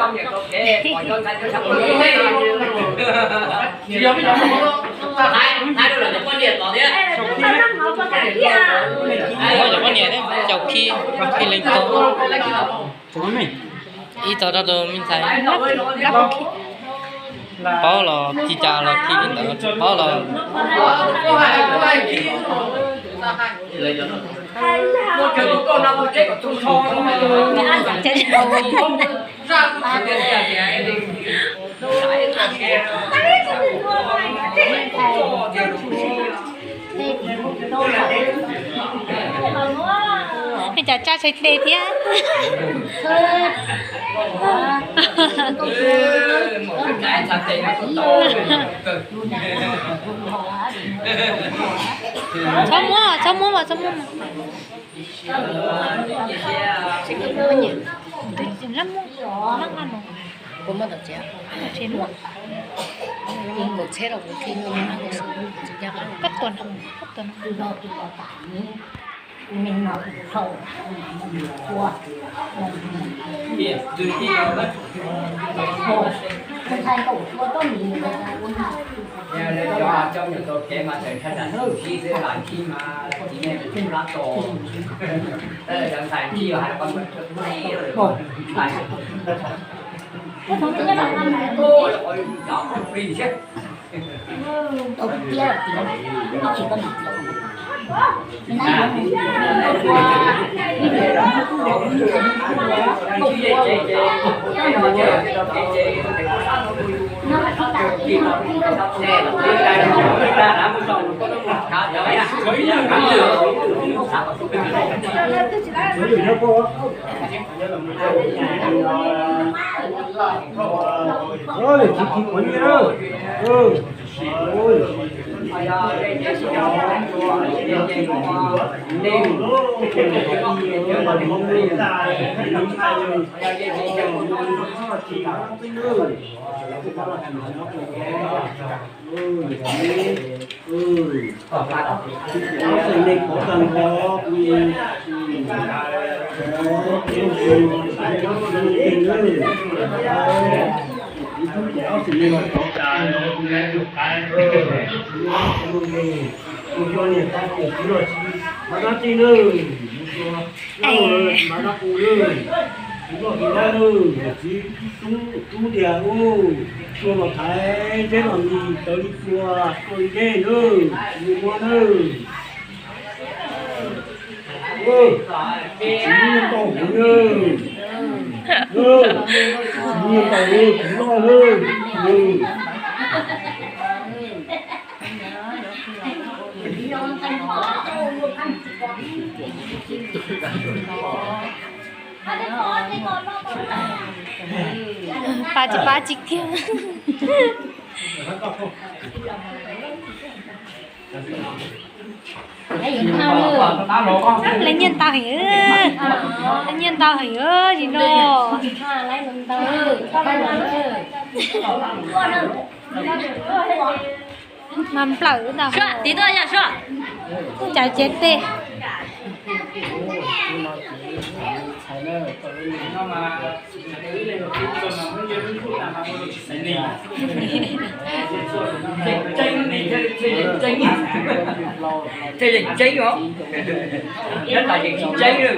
Cov poj niam thiab cov khi, khi leej tau. Ib txog rau tus me ntxhais paub los khi cas los khi li ntawd, tsis paub los Ej, cas tsaj tshaib dej thiab. Txhob muab, txhob muab mas, txhob muab mas. Koj tuần, koj tuần. Tub tias, ua los thaiv zeb los mis tawv li cua, tua li dej na, mus ua na. Txiv nyiaj tau kuv na, txiv nyiaj tau kuv loj na. Pab tsis pab tsis kiag. Lawv nyiaj ntau heev, lawv nyiaj ntau heev zim no. Mas nplawm ntag. Kuj cov cev teg. Tej yeej tseeb os, nyob tas yeej tsis tseeb lawm.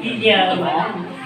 Ib diav mov.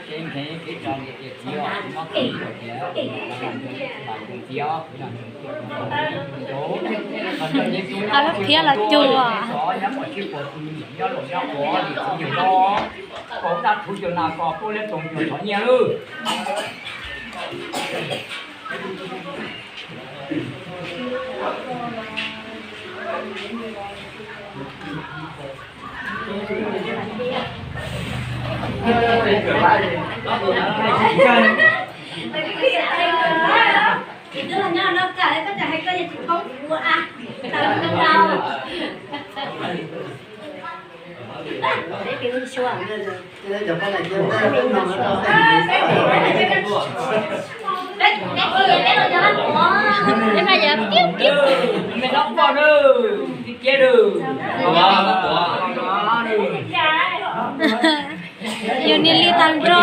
Ab, lub phiab los cuag. Yus niag li tag nrho.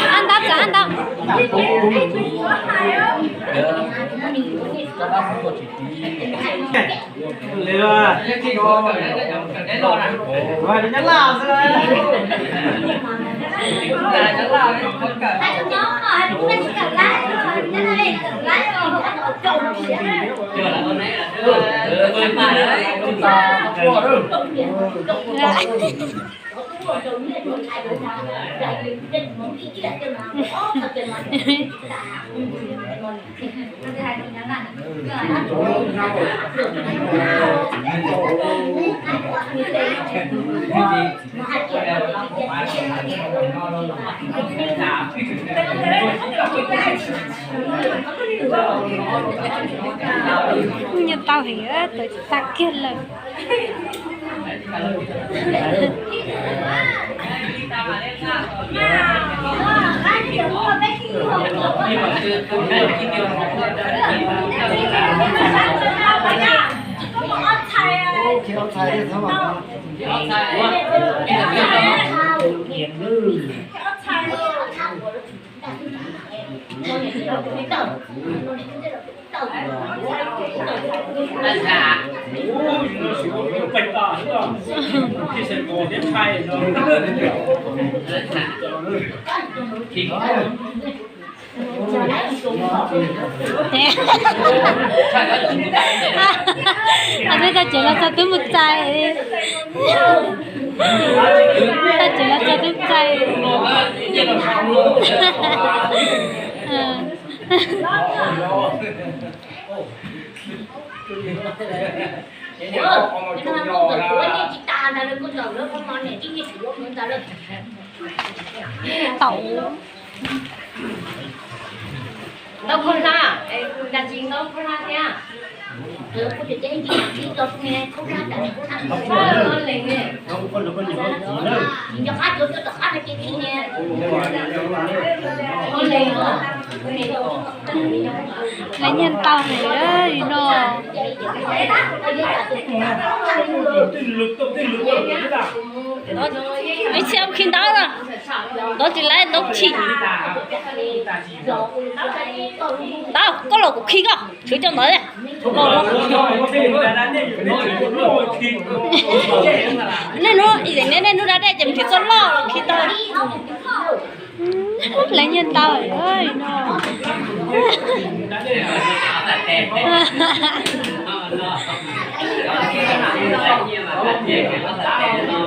Ab ntau, txawm ab ntau. Nyiaj tau heev, tawm tsis tag kiag lawm. Tau tsev los txog twb mus txais. Tau tsev los txog twb txais. Tau. Ntau khaub hlab, cas tsis ntau khaub hlab thiab? Lawv nyiaj tau heev li no. Ib txhia khi ntawd, ntawd tsis lawv ntawd chim. Ntawd koj los kuv khi koj, tshwv coj ntawd. Nej hnub, nej hnub da dej ces mus nrhiav txoj loj los khi tau. Lawv nyiaj ntau no.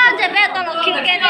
Ntshe peb tau los khi ke tiag.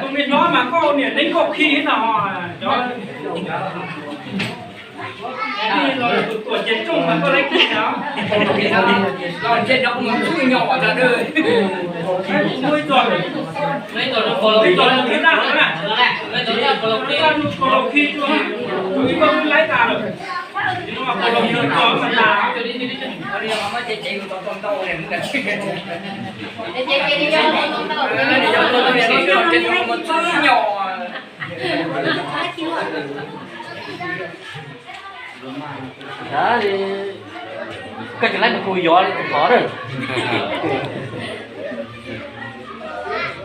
Tus me hlob mas koj niam neeb koj khi no. Tuam ces rooj mas koj lawv khi no. Los ntshe no kuv mus txub nyom os. Ib txoj, ib txoj los khi tag na. Ib txoj los khi tag, ib txoj laib tas lawm. Ib txoj mas tas. Koj tsis laib mus kuv yov li tus qhov na.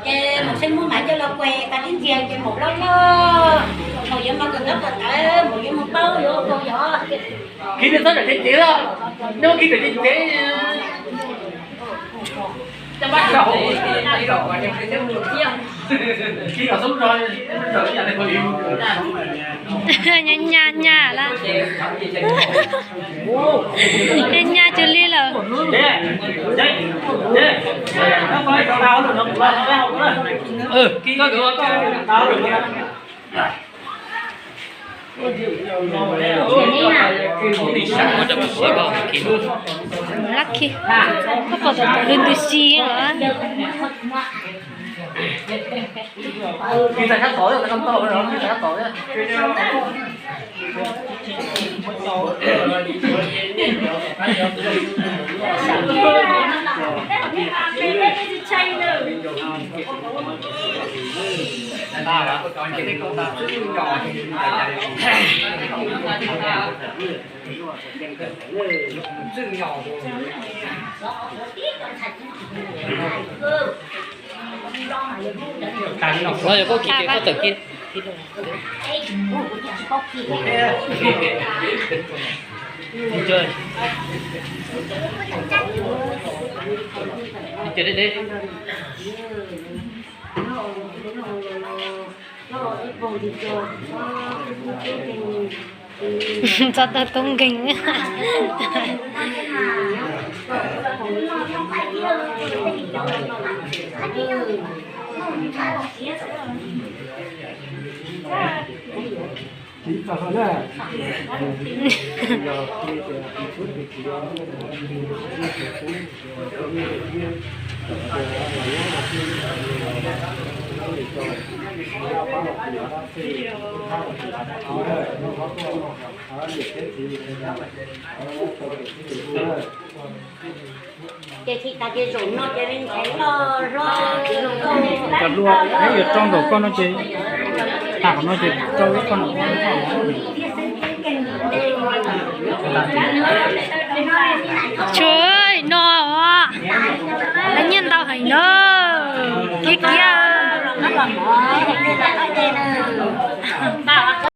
Ces mus xeeb muab mas coj los kues tas tib ntxiag ces maum loj loj, maum yuav mas kawm ntaub kawm ntawv, maum yuav mus paub yuav ua kaus yov. Khi txhob ram cev cev, neb muab khi ram cev cev. Nyaj nyaj nyaj lawm. Nyaj nyaj cuag li lawm. Lab khi, koj pom tom tom lub ntws si lawm. Los yog koj khi ces koj tawm kiag. Txog tau tub nkeeg. Ces tsis tas ces zaum no ces li ntawd los hlob. Cov dua, peb yuav rau nraum koj no ces, tas qhov no ces rau ib qho no. Tsuag no, lawv nyiaj ntau heev na.